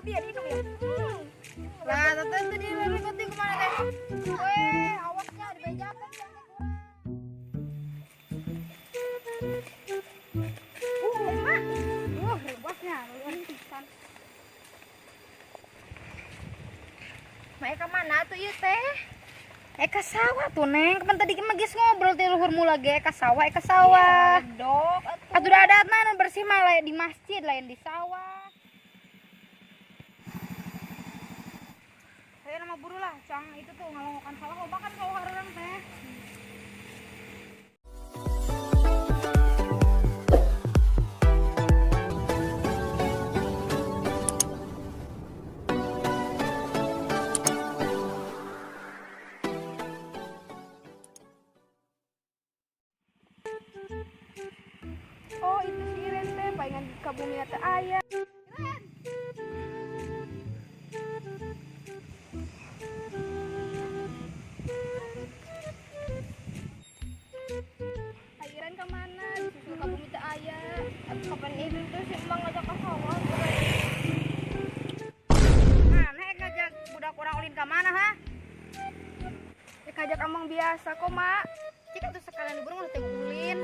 Dia di ya. Lah, teteh teh di leutik kumaha teh? Weh, awasnya dibejakeun teh kurang. Mak. Rebasnya luar pisan. Mak ka mana tuh ieu teh? Ka sawah tuh Neng, kapan tadi mah geus ngobrol teh luhur mula ge ka sawah, ka sawah. Dok atuh. Atuh adatna nu bersih mah lain di masjid, lain di sawah. Ayo nama buru lah, cang itu tuh ngalongokan sawah loba kan sawah urang teh. Oh, itu si Iren teh palingan ka bumi teh aya. Iren. Ai Iren ka mana? Disusul ka bumi teh aya. Atuh kapan itu tuh si Emang ngajak ka sawah. Mana ngajak budak urang ulin ka mana ha? Ngajak amang biasa kok, Mak. Cik atuh sekalian libur mah teh ulin.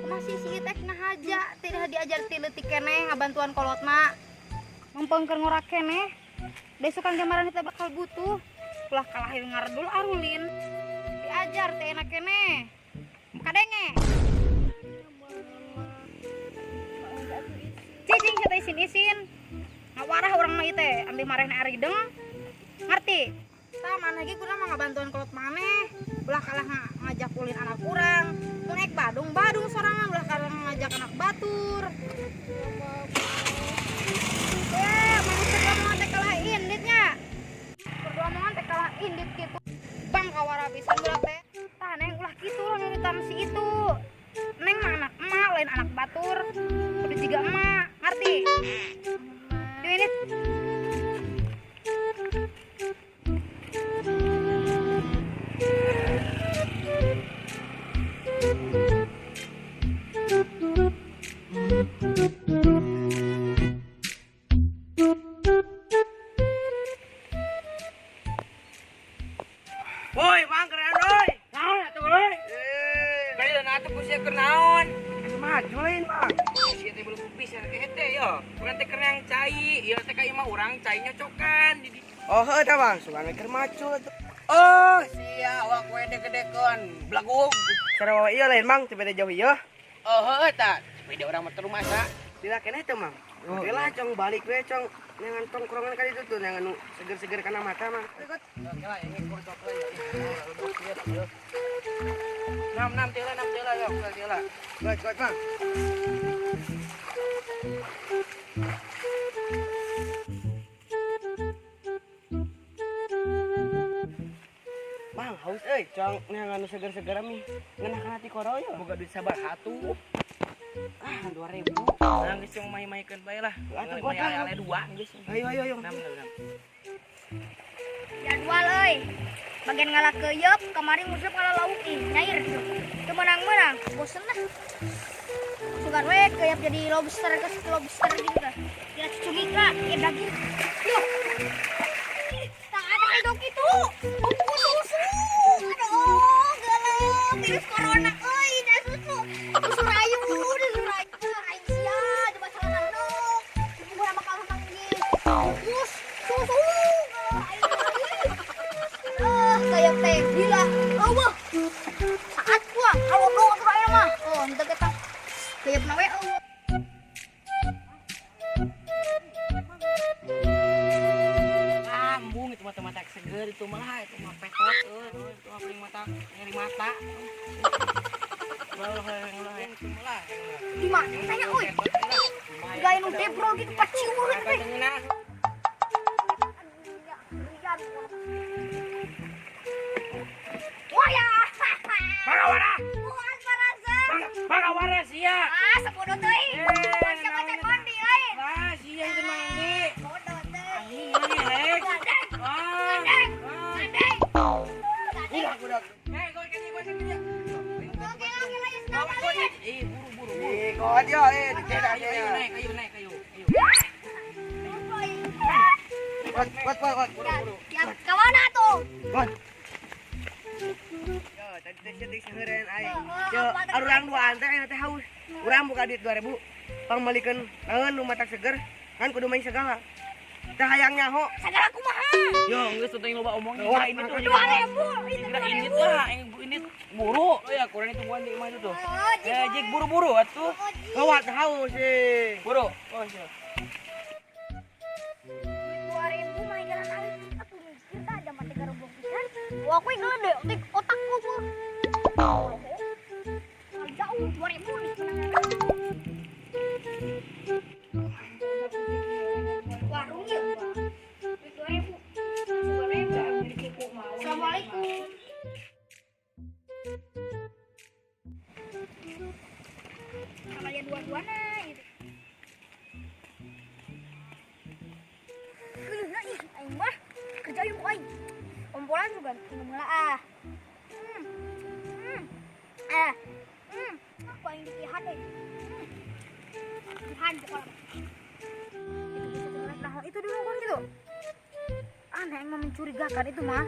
Masih si teh ngahaja, tidak diajar ti leutik keneh ngabantuan kolotna. Mempengker ngorak keneh. Desukan kemarin teh bakal butuh. Ulah kalah ngaredul arulin. Diajar teh enak keneh. Kadenge. Cicing sia teh isin-isin. Ngawarah urang mah ieu teh, ambil marehna arideng. Ngerti? Tah maneh ge kudu mah ngabantuan kolot maneh. Ulah kalah ngajak ulin anak urang. Mun ek badung, badung sorangan ulah kalah ngajak anak batur. Maneh teh omongan teh kalah indit nya. Berdua omongan teh kalah indit kitu. Bang kawara pisan budak teh. Tah Neng ulah kitu lah nyuritan si itu. Neng mah anak emak lain anak batur. Kudu jiga emak, ngerti? Yuk ini. Woi, Mang keren woi. Naon atuh woi? Kali dan atuh ku sia keur naon? Maju lain, Mang. Sia teh belum bisa ke hete yo. Urang teh keur yang cai, ieu teh ka imah urang cai nyocokan. Oh, heuh tah, Bang. Sugan we keur maju atuh. Oh, sia awak we deg-degeun, blagug. Cara wae ieu lain, Mang, teu beda jauh ieu. Oh, heuh tah. Sepeda urang mah terus masa. Lila keneh teh, Mang. Oke lah, cong balik we, cong. Neangan tongkrongan kali itu tuh, neangan nu seger-seger kana mata, Mang. Ikut. Oke lah, ini gua cok lah ya. Nam nam tela nam tela yo, tela. Got, got, Mang. Mang, haus euy, cong neangan nu seger-seger mi. Ngeunah kana tikoro yo. Boga duit sabar atuh. Ah, 2000. Nah, geus cong mai-maikeun bae lah. Atuh gua Mai ale dua geus. Ayo ayo ayo. Nam nam nam. Jadwal euy. Bagian ngalah keyep, kemarin musuh ngalah lauk ih, nyair tuh. Teu menang-menang, bosen lah. Sugan we keyep jadi lobster ke lobster gitu dah. Kira cucungika, ya daging. Yuh. Tak ada hidup itu. Buku susu. Aduh, gelap virus corona euy, dah susu. Susu rayu, susu rayu. Aing sia, coba salah nok. Gua bakal manggil. Bungkus susu. Kayak teh gila. Eueuh. Saat gua kalau do atuh aya mah. Oh, henteu kita. Kayak nawe eueuh. Ambung itu mata mata seger itu mah itu mah petot euy, itu mah paling mata nyeri mata. Di mana tanya euy? Gaya nu debro gitu paciweuh teh. Bangawara. Bukan parasa. Bangawara sia. Ah, sapodo teuing. Baca-baca mandi lain. Ah, sia itu mandi. Bodoh teuing. Anjing, Gandeng. Ah. Gandeng. Gandeng. Udah, udah. Eh, gua kan gua sakit ya. Oke, oke, lagi senam lagi. Eh, buru buru. Eh, kau aja eh, Ayo, dicedak ayo, ya. naik, ayo, naik, ayo. Ayo. Wat wat wat. Ya, ka mana tuh? Wat. Yo, tadi teh teh seureun aing. Yo, urang duaan teh aing teh haus. Urang buka duit 2000 pangmeulikeun naon nu matak seger, kan kudu main segala. Teh hayang nyaho. Segala kumaha? Yo, geus teh loba omong. Wah, ini tuh 2000. Ini tuh ini buru. Oh ya, kurang tungguan di imah itu tuh. Eh, jik buru-buru atuh. Gawat haus sih. Buru. Oh, siap. 2000 mah jalan aing. Atuh mikir tah zaman teh garobong pisan. Wah, aku ngeledek otakku tuh. Jauh 2000 nih. Warung ya, 2000. 2000. Assalamualaikum. Sama lihat dua-duana gitu. Geuleuhna ih aing mah kerja yuk aing. Ompolan juga minum heula ah. Aku aing dikihan euy. Tuhan pokoknya. Itu bisa dengar nah itu dulu kan gitu. Aneh emang mencurigakan itu mah.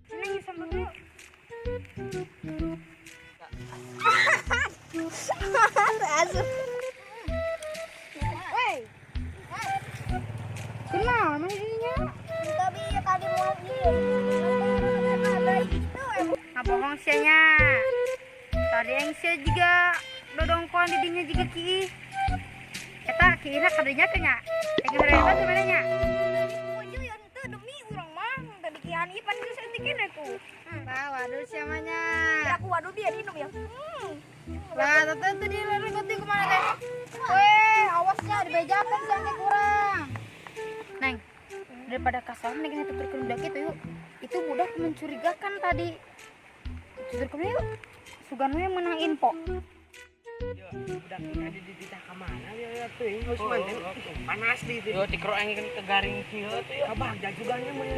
Neng sama dulu. Asup. Woi. Kenal mana dirinya? Tapi tadi mau ini. Nah, bohong sianya. Tadi yang sia juga dodongkon didinya juga ki. Eta kiina kadenya kenya. Pengen hebat gimana nya? Ojo ya henteu demi urang mah tadi kian ieu pan geus saeutik keneh ku. Bah, waduh siamanya. Ya aku waduh dia minum ya. Lah, tante tuh dia lari koting kemana teh? Weh, awasnya dibejakan sampai kurang. Neng, daripada kasar mending kita tuturkeun budak itu yuk. Itu budak mencurigakan tadi. Tuturkeun yuk. Sugan we menang info. Yo, budak tadi dititah ka mana ya teuing haus manten. Panas di itu. Yo tikro aing kan kegaring kieu tuh yo. Kabah juganya mun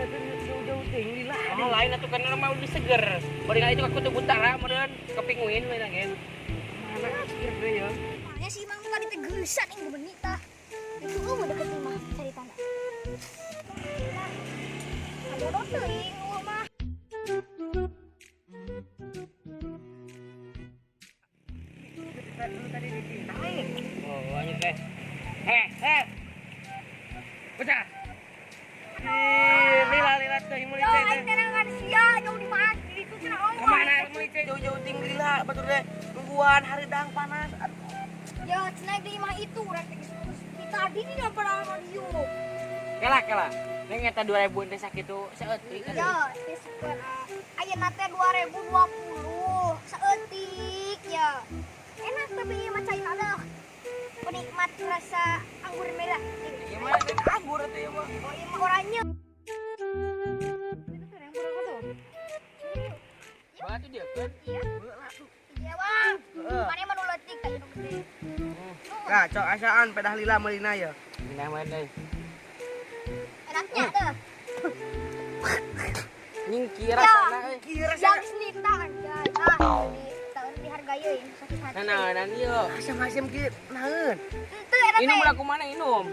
jauh-jauh teuing lila. Oh, lain atuh kan urang mah lebih seger. Bari itu ka Kutub Utara meureun kepinguin we nangin. Mana kira yo. Makanya si Imang tadi teh geusan ing gebenit tah. Itu eueuh deket imah cari tanda. Nah, bodoh teuing eueuh mah. Tadi dicintain. Oh, lanjut teh. Bocah. Lila-lila teuing meuli teh. Yo, aing tenangan sia jauh di mana itu cenah eueuh. Kemana meuli teh jauh-jauh ting lila batur teh. Nungguan hareudang panas. Ya, cenah di imah itu urang teh geus tadi di dalam radio. Kela. Neng eta 2000 teh sakitu saeutik. Ya, teh super. Ayeuna teh 2020 saeutik ya. Enak tapi ieu mah cair ada. Penikmat rasa anggur merah. Ieu mah anggur atuh ieu mah. Oh, ieu mah oranye. Itu tuh yang budak tuh. Batu dia kan? Iya. Iya, Bang. Mana mah nu leutik ka ieu nu gede. Nah, cok asaan pedah lila meulina ya. Minah mah deui. Enaknya tuh. Nying kira sana euy. Kira sana. Yang nita anjay. Ah, dihargai euy sakit hati. Nah, ieu. Asam-asam kieu naeun. Henteu eta teh. Inum lah kumaha inum?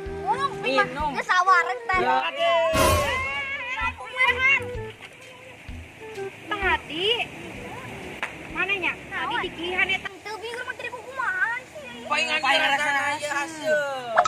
Minum. Geus sawareg teh. Tadi mananya? Tadi dikihan eta teu bingung mah tadi kumaha sih. Paingan rasana asup.